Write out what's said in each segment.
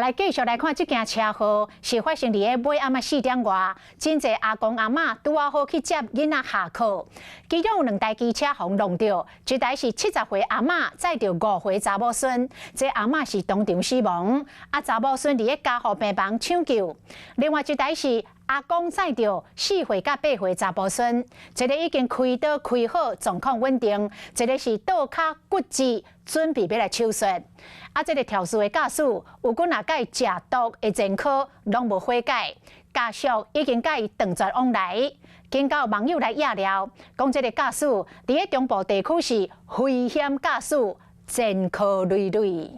來繼續來看這件車禍，是發生佇咧尾暗仔4點外，真濟阿公阿嬤拄仔好去接囡仔下課，其中有兩台機車予弄著，一台是70歲阿嬤載著5歲查某孫，這阿嬤是當場死亡，啊查某孫佇咧加護病房搶救。另外一台是阿公載著4歲佮8歲查埔孫，一個已經開刀開好，狀況穩定；一個是倒跤骨折，準備欲來手術。啊，這個肇事的駕駛有幾若擺食毒的前科，攏無悔改，家屬已經共伊斷絕往來。經過網友來掖料，講這個駕駛佇咧中部地區是危險駕駛，前科累累。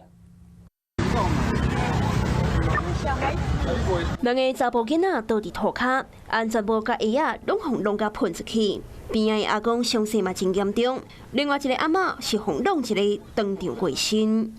兩个查埔囡仔倒佇塗跤，安全帽佮鞋仔攏予弄共噴出去。邊仔的阿公傷勢嘛真嚴重，另外一个阿嬤是予弄一个當場過身。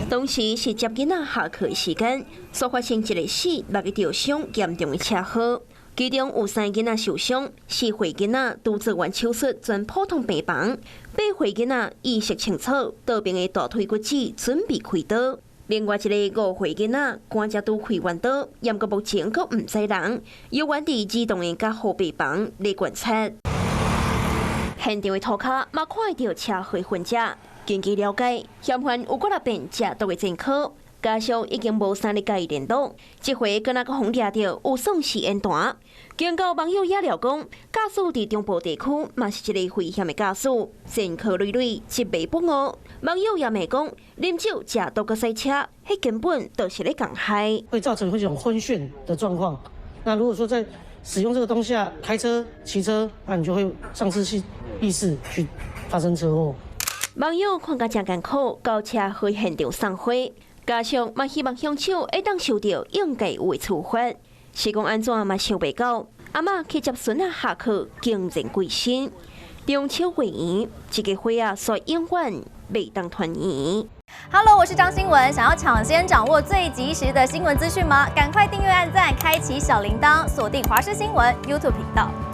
當時是接囡仔下課的時間，所發生一个死六个著傷嚴重的車禍，其中有三个囡仔受傷，4歲囡仔拄做完手術轉普通病房，8歲囡仔意識清楚，倒爿的大腿骨折準備開刀。另外一个5歲囡仔，關節拄開完刀，毋過目前閣毋知人，猶原佇兒童的加護病房咧觀察。現場的塗跤嘛看會著車禍痕跡。根據了解，嫌犯有幾若遍食毒的前科，家屬已經無三日共伊聯絡。這回閣若閣予掠著有喪失言談。經過網友也料講，駕駛佇中部地區嘛是一個危險的駕駛，前科累累，執迷不悟。網友也罵講，啉酒食毒閣駛車，彼根本就是咧共害。會造成一種昏眩的狀況。那如果說在使用這個當下開車、騎車，那你就會喪失意識去發生車禍。網友看甲誠艱苦，到車禍現場送花，家屬嘛希望兇手會當受著應該有的處罰。是講按怎嘛想袂到，阿嬤去接孫仔下課，竟然過身。中秋月圓，這个花仔煞永遠袂當團圓。 Hello，我是張新聞，想要搶先掌握最及時的新聞資訊嗎？趕快訂閱、按讚、開啟小鈴鐺，鎖定華視新聞 YouTube 頻道。